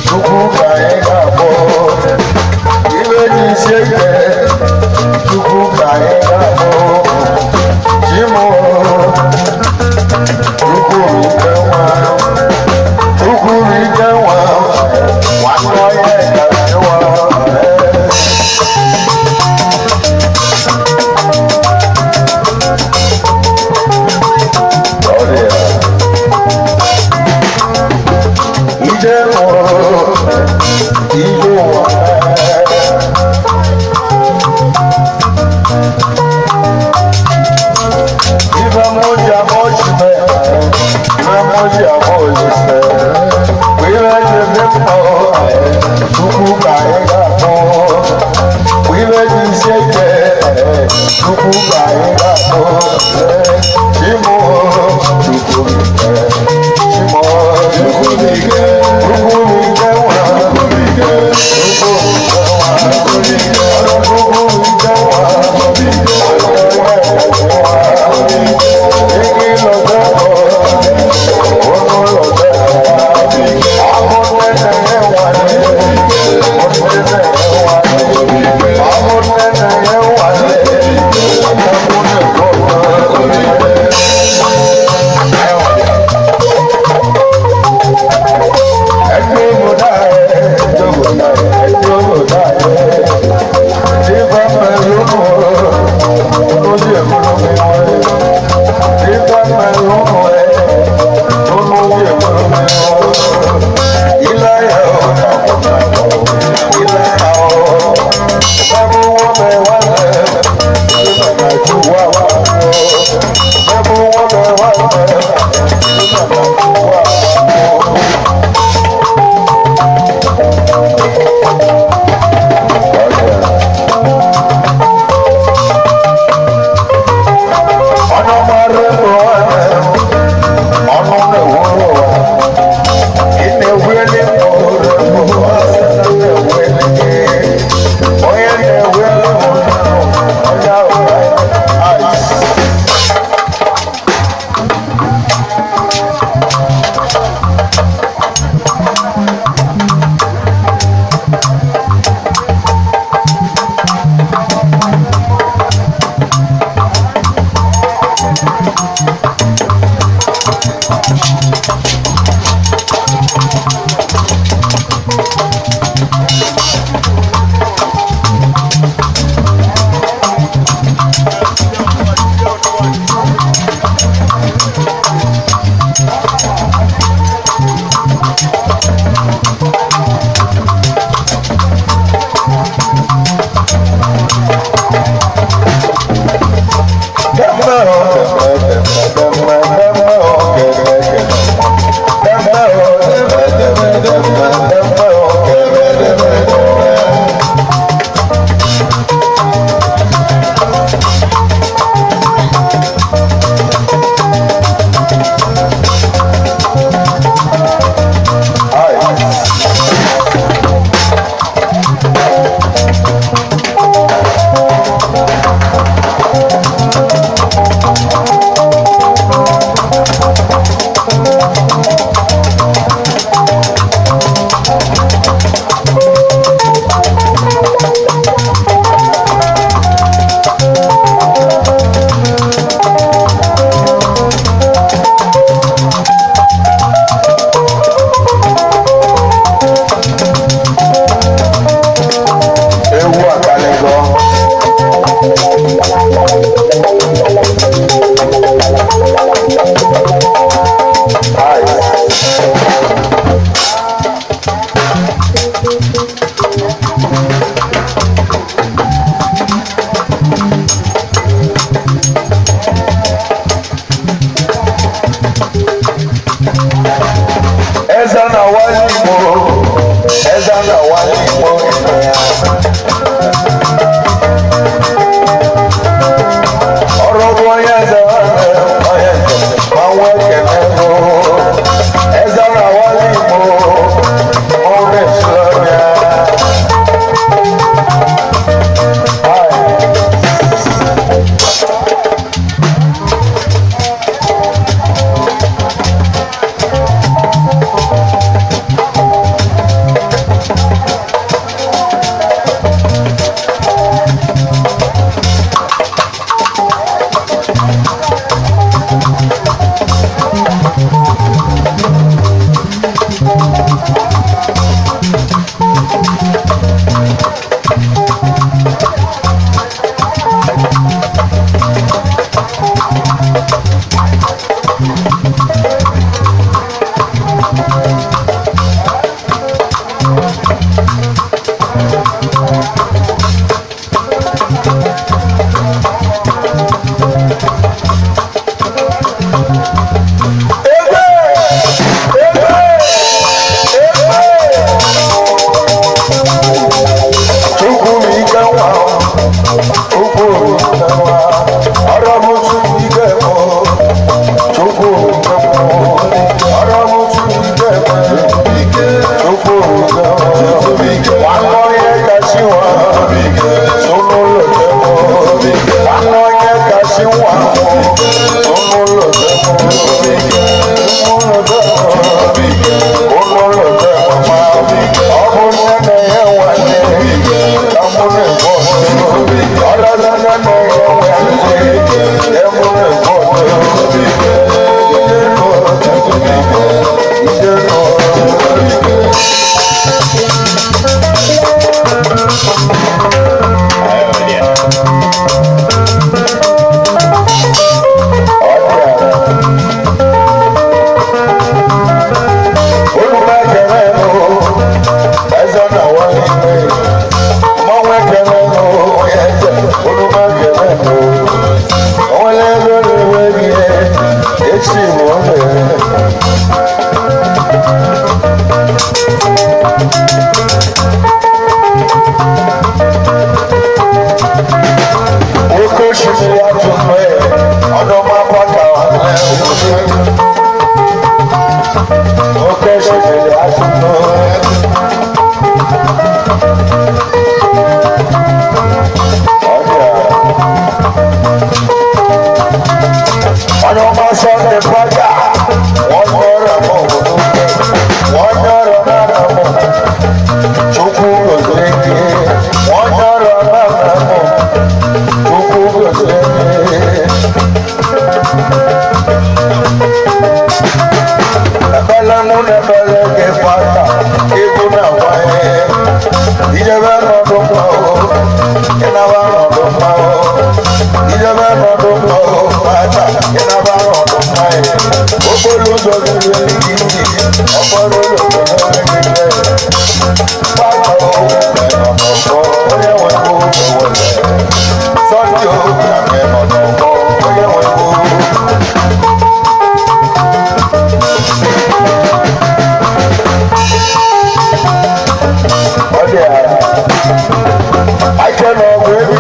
Chukwu ka anyị ga-akpọ. Ibe ji sie ike, Chukwu ka anyị ga-akpọ. Chimo, Chukwu ike nwa, Chukwu ike nwa, nwanne onye ka nwa. Ọ dị ya. Ije nwụrụ, ije ụwa. Ife mụ ji ama ochime, ife mụ ji ama olise, bụ ife ji dị mma, Chukwu ka anyị ga-akpọ. Bụ ife ji sie ike, Chukwu ka anyị ga-akpọ. Chimo, Chukwu ike, Chimo, Chukwu bụ ike. Chukwu ike nwa, Chukwu bụ ike. Chukwu ike nwa, Chukwu bụ ike. Chukwu ike nwa. Chukwu bụ ike. Onye ọma Sọnde Fada, onye ọrụ m obodo, onye ọrụ na-ana m, Chukwu gozie gị, onye ọrụ na-ana m, Chukwu gozie gị. Ebele mụ na ebele gị fada, egwu na-agbanye, ijebe nọdụ mma o, ịnaba nọdụ mma o, ijebe nọdụ mma o, fada, ịnaba nọdụ mma e. Okporo ụzọ gị gị okporo ụzọ gị gị fada o, nọ n'ọgbọ, onye nwe m owele. Sọnde o, na m nọ n'ọgbọ, onye nwe m. Ọ dị ala. Ike n'ọgụ ebi,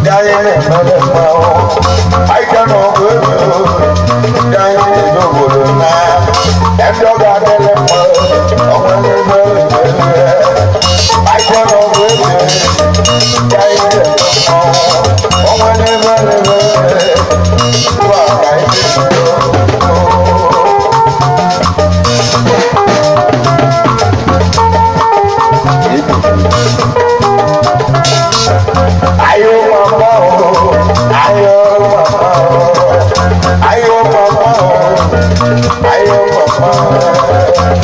dị anyị na-emere mmanwụ. Ike n'ọgụ ebi, dị anyị na-eje obodo na. Ndị ọ ga-adịrị mma, ọ nwere ebe ebe. Ike n'ọgụ ebi, dị anyị na-eme mmanwụ. Ọ nwere ebe ebe. Ugbu a ka anyị na-ebido. Ayo mama o, ayo mama o, ayo mama o, ayo mama.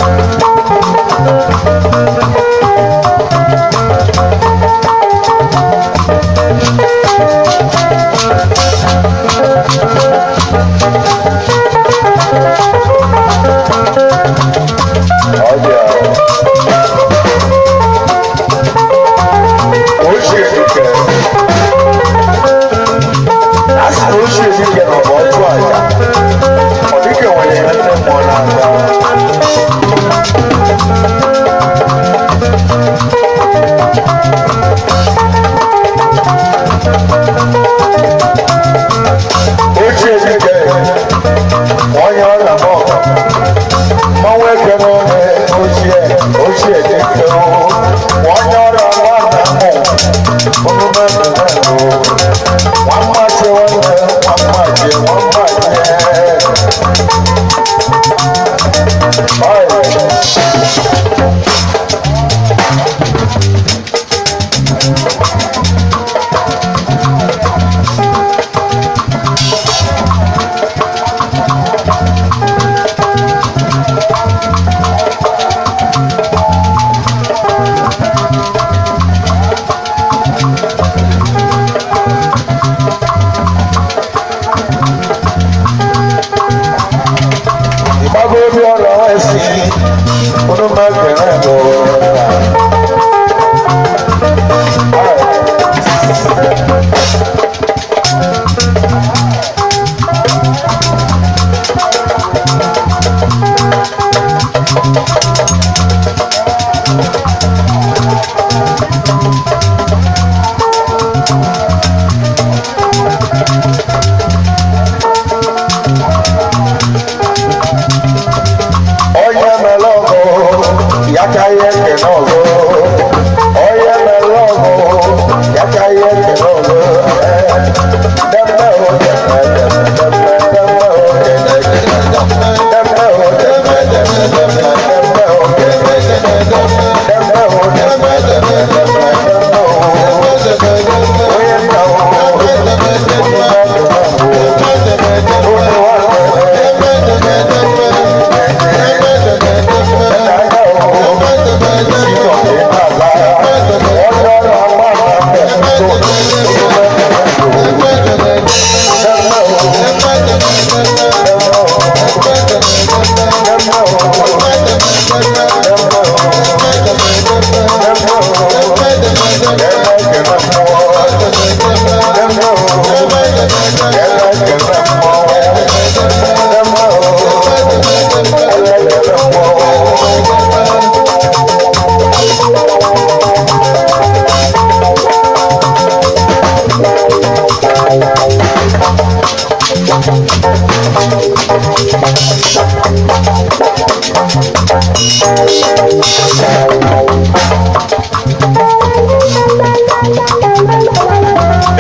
Ọjà ochie dike, a sị na ochie dike nọ bụ ọchụ aja, ọ dike nwere ihe ndị mmụọ n'aka. Ochie dike, onye ọrịa bọọlụ, mmanwụ eke n'onye ochie, ochie dike o, onye ọrịa nwa na mmụ, omume mmemme o, nwa mmachi nwanne, nwa mmachi, nwa mmachi. Bye. Ìgbàgbọ́ omi ọ̀rọ̀ ẹ̀sìn onímọ̀kìnrin ló rà. Onye mere ọgụ ya ka ihe ekene ọzọ. Onye mere ọgụ ya ka ihe ekene ọzọ. Deme o deme deme deme deme o deme deme o deme deme deme deme o deme deme o deme deme deme deme o. Onye nna o, onye nna o, onye nwanne.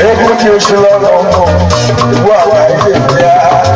Egwu dị osila n'ọnụ, ugbu a ka anyị na-eme ya.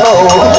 Oh.